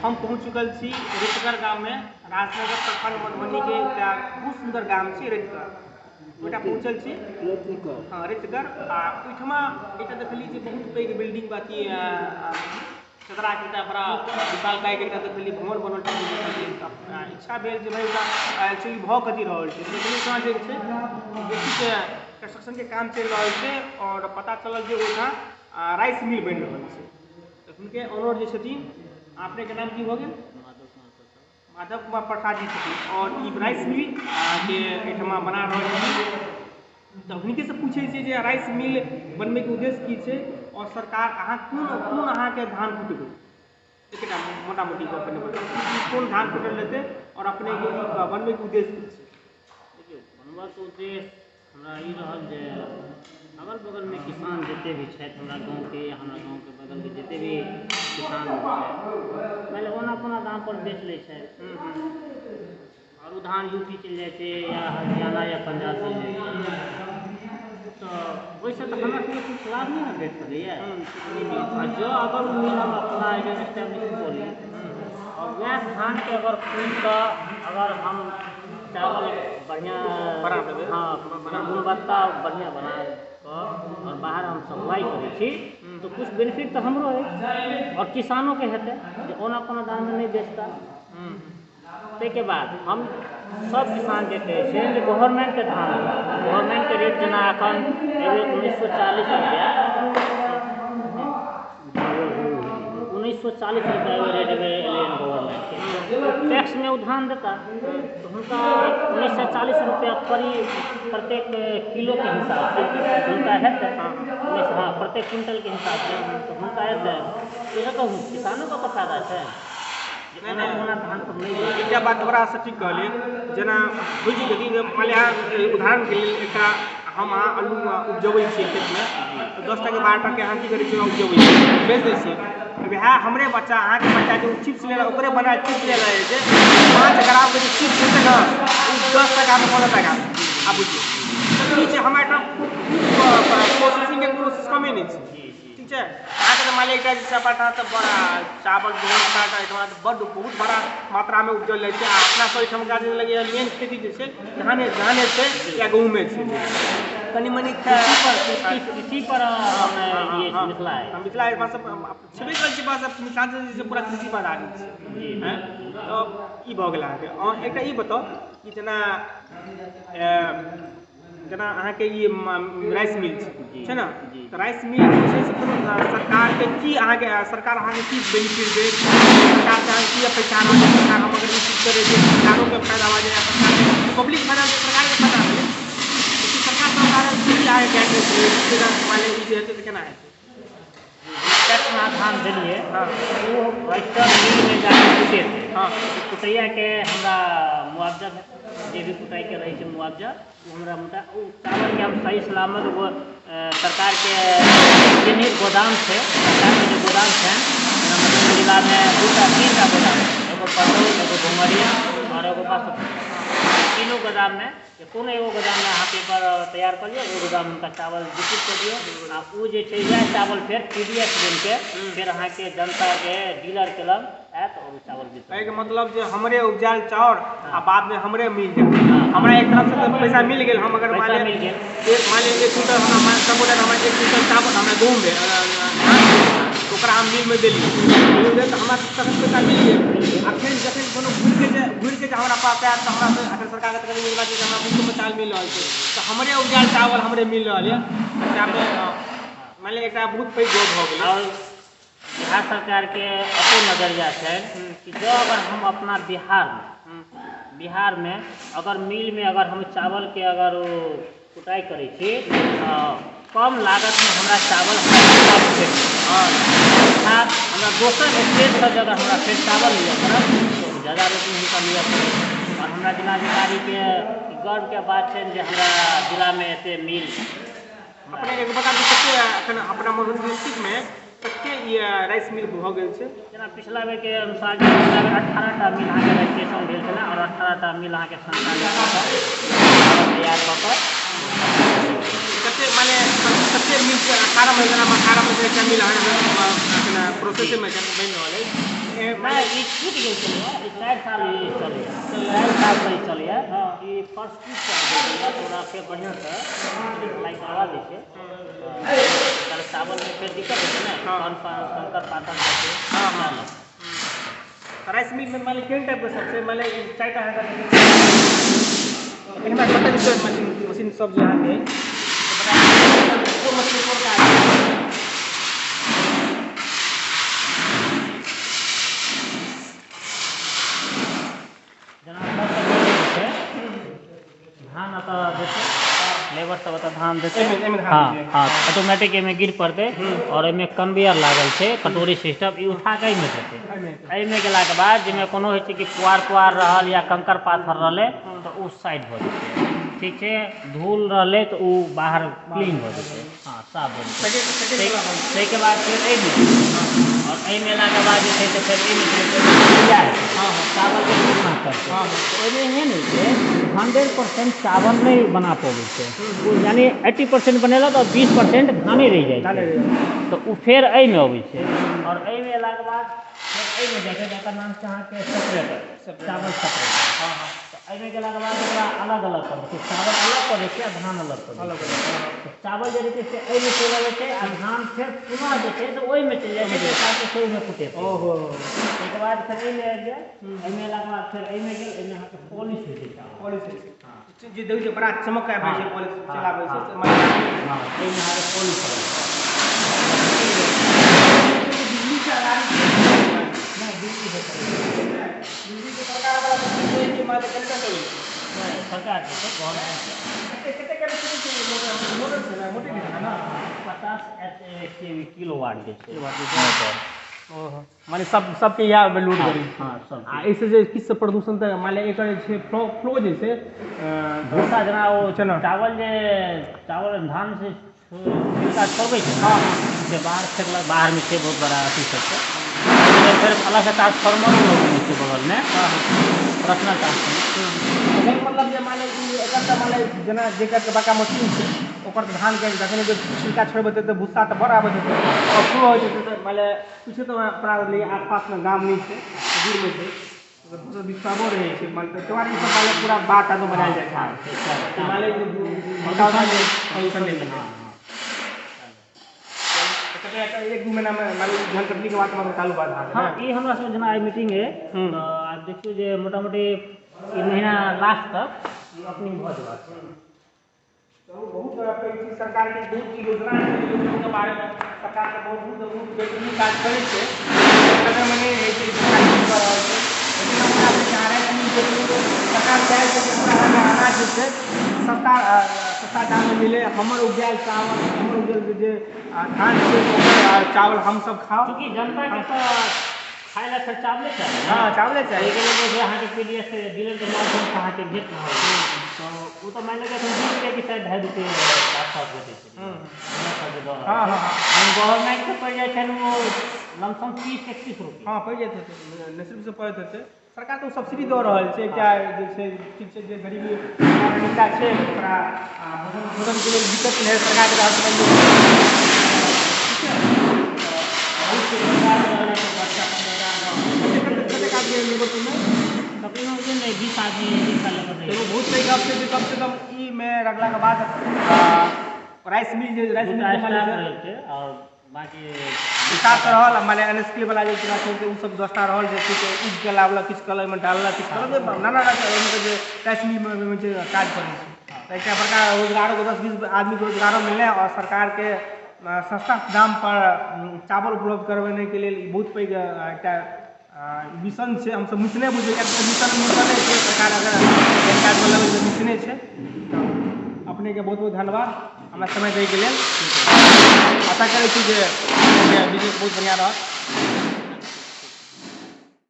हम पहुँच चुकल छी रतिगर गाममे, राजनगर प्रखंड मधुबनी के एकटा बहुत सुन्दर गाम छै रतिगर, ओहिठाम पहुँचल छी। हँ, रतिगर। आ ओहिठमा एकटा देखलियै जे बहुत पैघ बिल्डिंग बाकी चदराके एकटा बड़ा विशालकाय एकटा देखलियै भवन बनल छै। इच्छा भेल जे भाइ ओकरा एक्चुअली भऽ कथी रहल छै। देखलियै ओहिठमा जे छै बेसीके कंस्ट्रक्शनके काम चलि रहल छै और पता चलल जे ओहिठाम राइस मिल बनि रहल छै। तऽ हुनके ऑनर जे छथिन, अपनेके नाम की भऽ गेल? माधव कुमार प्रसाद जी छथिन और ई राइस मिल के एहिठमा बना रहल छथिन। तऽ हुनकेसँ पूछै छियै जे राइस मिल बनबैके उद्देश्य की छै और सरकार अहाँ कोन कोन अहाँके धान कुटबै, एकटा मोटा मोटी गप पहिने बताउ, कोन धान कुटल जेतै और अपनेके ई बनबैके उद्देश्य की छै? देखियौ, बनबऽके उद्देश्य हमरा ई रहल जे अगल बगलमे किसान जते भी छथि, हमरा गाँवके या हमरा गाँवके बगलके जते भी किसान छथि, पहिले ओना कोना दामपर बेच लै छथि और ओ धान यूपी चलि जाइ छै या हरियाणा या पंजाब चलि जाइ छै, तऽ ओहिसँ तऽ हमरा सबके किछु लाभ नहि ने भेट सकैए। आ जँ अगर ओ मिल हम अपना एहिठाम एस्टेब्लिश कऽ ली और वएह धानके अगर कुटिकऽ अगर हम चावल बढ़िआँ बना देबै, हँ, गुणवत्ता बढ़िआँ बना कऽ और बाहर हम सप्लाई करै छी तऽ किछु बेनिफिट तऽ हमरो अछि और किसानोके हेतै जे ओना कोनो दाममे नहि बेचता। ताहिके बाद हम सब किसानके कहै छियनि जे गवर्नमेन्टके धान, गवर्नमेन्टके रेट जेना एखन एहिबेर 1940 रुपैआ, 1940 रुपैआ एहिबेर रेट एलै हन गवर्नमेन्टके। टैक्समे ओ धान देता तऽ हुनका 1940 रुपैआ प्रत्येक किलोके हिसाबसँ हुनका हेतै, हँ, प्रत्येक क्विंटलके हिसाबसँ तऽ हुनका हेतै। एहिसँ तऽ किसानोके तऽ फायदा छै। एकटा बात बड़ा सटीक कहलियै, जेना बुझि गेलियै, मानि लिअ उदाहरणके लेल एकटा हम अहाँ आलू उपजबै छियै खेतमे, तऽ 10 टाके 12 टाके अहाँ की करै छियै, उपजबै छियै, बेच दै छियै। वएह हमरे बच्चा, अहाँके बच्चा जे चिप्स लेलक, ओकरे बनायल चिप्स लेल जाइ छै, 5 ग्रामके जे चिप्स हेतै ने, ओ 10 टाकामे 15 टाकामे। आब बुझियौ की छै, हमरा एहिठाम प्रोसेसिंगके कोनो सिस्टमे नहि छै। ठीक छै, अहाँके तऽ मानि लिअ एकटा जे छै अपना तऽ बड़ा चावल गहूँम आटा एहिठमा तऽ बड्ड बहुत बड़ा मात्रामे उपजल जाइ छै। आ अपना सब एहिठामका जे लगैए मेन खेती जे छै धाने धाने छै या गहूँमे छै, कनि मनि कृषि पर मिथिला मिथिला एहिठमा सब छेबे करै छै, बस मिथिलाञ्चल जे छै पूरा कृषि पर आधारित छै। तऽ ई भऽ गेल अहाँके। आओर एकटा ई बताउ कि जेना जेना अहाँके ई राइस मिल छै ने, तऽ राइस मिल जे छै से कोनो सरकारके की अहाँके सरकार अहाँके की बेनिफिट देत, सरकारके अहाँके की अपेक्षा रहल छै? सरकार हम अगर ई चीज करै छियै सरकारोके फायदा भऽ जाय, सरकारके पब्लिक फायदा, सरकारके फायदा भेलै, सरकार की अहाँके गाइडेंस जेना मानि लिअ ई जे हेतै तऽ केना हेतै? टैक्समे अहाँ धान देलियै, ओ ट्रैक्टर मिलमे जाकऽ कुटेतै, हँ, कुटैयाके हमरा मुआवजा भेटत, जे भी कुटाइके रहै छै मुआवजा ओ हमरा ओ चावलके हम सही सलामत वो सरकारके चिन्हित गोदाम छै, सरकारके जे गोदाम छै जेना मधुबनी जिलामे 2टा 3टा गोदाम छै, एगो पटौल, एगो घुमरिया और एगो बासुकी, तीनों गोदाममे कोनो एगो गोदाममे अहाँ पेपर तैयार कऽ लिअ, ओहि गोदाममे हुनका चावल वितरित कऽ दियौ आ ओ जे छै वएह चावल फेर PDS बनिके फेर अहाँके जनताके डीलरके लग आयत और ओ चावल वितरण। एहिके मतलब जे हमरे उपजायल चाउर आ बादमे हमरे मिल जायत, हमरा एक तरफसँ तऽ पैसा मिल गेल। हम अगर मान लिअ 1 क्विंटल हमरा सपोज हमरा 1 क्विंटल चावल हमरा गहूँम भेल, ओकरा हम मिलमे देलियै, तऽ हमरा तखन पैसा मिल गेल। आ फेर जखन कोनो घुरिके जे हमरा पास आयत तऽ हमरा एखन सरकारके तखन योजना छै जे हमरा मुफ्तमे चावल मिल रहल छै, तऽ हमरे उपजायल चावल हमरे मिल रहल यऽ। एकटामे मानि लिअ एकटा बहुत पैघ गप भऽ गेलै। और बिहार सरकारके अपन नजरिया छै कि जँ अगर हम अपना बिहारमे अगर मिलमे अगर हम चावलके अगर ओ कुटाइ करै छी कम लागतमे हमरा चावल भेट, अर्थात हमरा दोसर स्टेटसँ जे अगर हमरा फेर चावल लिअ पड़त तऽ जादा रेटमे हुनका लिअ पड़ै छै। आओर हमरा जिलाधिकारीके गर्वके बात छनि जे हमरा जिलामे एते मिल। अपने एक बता दू कते एखन अपना मधुबनी डिस्ट्रिक्टमे कते ई राइस मिल भऽ गेल छै? जेना पिछला बेरके अनुसार पिछला बेर 18टा मिल अहाँके रजिस्ट्रेशन भेल छलै और 18टा मिल अहाँके संचालित कऽ कऽ तैयार कऽ कऽ कते माने कते मिल छै? 18 महीना 18 महीना एकटा मिल अहाँके प्रोसेसमे बनि रहल अछि। नहि, ई छूटि गेल छलैए। ई 4 साल ई चलैए, 4 सालसँ ई चलैए। ई फर्श टूटि कऽ गेलैए, तऽ ओकरा फेर बढ़िआँसँ सिलाइ करवा दै छै। तऽ चावलमे फेर दिक्कत होइ छै ने, कंकर पाथर जाइ छै। राइस मिलमे मानि लिअ केहन टाइपके सब छै? मानि लिअ ई 4टा अहाँके हमरा कतऽ छै मशीन, मशीन सब जे अहाँके कोन मशीन कोन काज? जेना सबसँ पहिले जे छै धान एतऽ देतै, लेबर सब एतऽ धान देतै। हँ हँ, ऑटोमेटिक एहिमे गिर पड़तै आओर एहिमे कन्वेयर लागल छै, कटोरी सिस्टम, ई उठा कऽ एहिमे देतै। एहिमे गेलाके बाद जाहिमे कोनो होइ छै कि पुआर पुआर रहल या कंकर पाथर रहलै तऽ ओ साइड भऽ जेतै, ठीक छै। धूल रहलै तऽ ओ बाहर क्लीन भऽ जेतै, हँ, साफ भऽ जेतै। ताहिके बाद फेर एहिमे, आओर एहिमे एलाके बाद जे छै से फेर एहिमे हेतै, चावलके टुकना करतै। ओहिमे एहन होइ छै, 100% चावल नहि बना पबै छै, यानी 80% बनेलक आओर 20% धाने रहि जाइ छै, तऽ ओ फेर एहिमे अबै छै। आओर एहिमे एलाके बाद फेर एहिमे जाइ छै, जकर नाम छै अहाँके सेपरेटर, चावल सेपरेटर। तऽ एहिमे गेलाके बाद ओकरा अलग अलग कऽ दै छै, चावल अलग कऽ दै छै आ धान अलग कऽ दै छै। चावल जे रहै छै से एहिमे चलि अबै छै आ धान फेर पुनः जे छै से ओहिमे चलि जाइ छै, ताकि से ओहिमे कुटेतै। ओहो। ताहिके बाद फेर एहिमे आबि गेल, एहिमे एलाके बाद फेर एहिमे गेल, एहिमे अहाँके पॉलिश होइ छै चावल। पॉलिश होइ छै जे देखै छै बड़ा चमक आबै छै, पॉलिश चलाबै छै। हँ, एहिमे अहाँके पॉलिश आबै छै। बिजली से आधारित? नहि, बिजली से चलै छै। बिजली के सरकार वाला बिजली छै कि मानि लिअ चलै छै? नहि, सरकार के छै, गवर्नमेंट के। कते कैपेसिटी छै मोटर? छै ने मोटर छै ने? 50 किलो वाट के छै मोटर। ओहो, माने सब सबके इएह लोड करै छै? हँ, सब। आ एहिसँ जे किछु प्रदूषण तऽ मानि लिअ एकर जे छै फ्लो, फ्लो जे छै भूसा जेना ओ चना चावल जे चावल धान से छिलका छोड़बै छै ने, से बाहर फेकलक, बाहरमे छै बहुत बड़ा अथी सब छै। फेर अलगसँ ट्रांसफार्मरो लगेने छै बगलमे, पर्सनल ट्रांसफार्मर। मतलब जे मानि लिअ एकर तऽ मानि लिअ जेना जेकर बड़का मशीन छै ओकर तऽ धानके जखन जे छिलका छोड़बै तऽ भुस्सा तऽ बड़ आबैत हेतै आओर फ्लो होइत हेतै। तऽ मानि लिअ किछु तऽ अपना आसपासमे गाम नहि छै, दूरमे छै, विस्तारो रहै छै। मानि लिअ त्योहार ई सब मानि लिअ पूरा बाट आदो बनायल जाइ छै, मानि लिअ प्रदूषण नहि भेलै। 1-2 महीनामे मानि लिअ धान कटनीके बाद मतलब चालू भऽ धान? हँ, ई हमरा सब जेना आइ मीटिंग अइ तऽ आब देखियौ जे मोटामोटी ई महीना लास्ट तक ई ओपनिंग भऽ जेबाक चाही। चलू, बहुत पैघ चीज, सरकारके बहुत योजना छै। योजनाके बारेमे सरकारके बहुत बहुत बेहतरीन काज करै छै, कदममे नहि रहै छै सरकार की कऽ रहल छै। लेकिन हमरा सरकार चाहै छै कि पूरा अनाज जे छै सस्ता सस्ता दाममे मिले, हमर उपजायल चावल, हमर उपजल जे धान छै ओकर चावल हमसब खाउ। चूँकि जनताके तऽ खाय लए फेर चावले चाही। हँ, चावले चाही। ओहिके लेल जे छै अहाँके पीडीएस डीलरके माध्यमसँ अहाँके भेट रहल छै, तऽ ओ तऽ मानि लिअ एखन 2 रुपैआ कि शायद 2.5 रुपैए आसपास भेटै छै डीलर सब जे दऽ रहल छै। गवर्नमेंटके पड़ि जाइ छनि ओ लमसम 30-31 रुपैआ। हँ, पड़ि जाइत हेतै, निश्चित रूपसँ पड़ैत हेतै। सरकार तऽ ओ सब्सिडी दऽ रहल छै। एकटा जे छै, ठीक छै, जे गरीबी नेता छै ओकरा भोजन भोजनके लेल दिक्कत नहि हइ सरकारके तरफसँ। ठीक छै। बहुत रोजगार रहलै तऽ बच्चा कतेक आदमी लेबर मे? तकरीबन जे नहि 20 आदमी, 20 लेबर रहै। एगो बहुत पैघ गप छै जे कमसँ कम ई मे रखलाके बाद राइस मिल जे राइस मिल 2टा स्टाफ रहै छै आओर बाँकी स्टाफ रहल। माने अनस्किल वाला जे छै ओ सब 10टा रहल, जे किछु उगि के लाबलक, किछु कल ओहिमे डाललक, किछु कलक, नाना रंग जे राइस मिलमे जे काज करै छै। तऽ एकटा बड़का रोजगारो, 10-20 आदमीके रोजगारो मिललै आओर सरकारके सस्ता दामपर चावल उपलब्ध करबेनेके लेल ई बहुत पैघ एकटा मिशन छै। हमसब मिशने बुझबै, किएकि मिशन मिशने छै। सरकार अगर एहन काज लगै तऽ मिशने छै। तऽ अपनेके बहुत बहुत धन्यवाद हमरा समय दैके लेल। आशा करै छी जे बिजनेस बहुत बढ़िआँ रहत।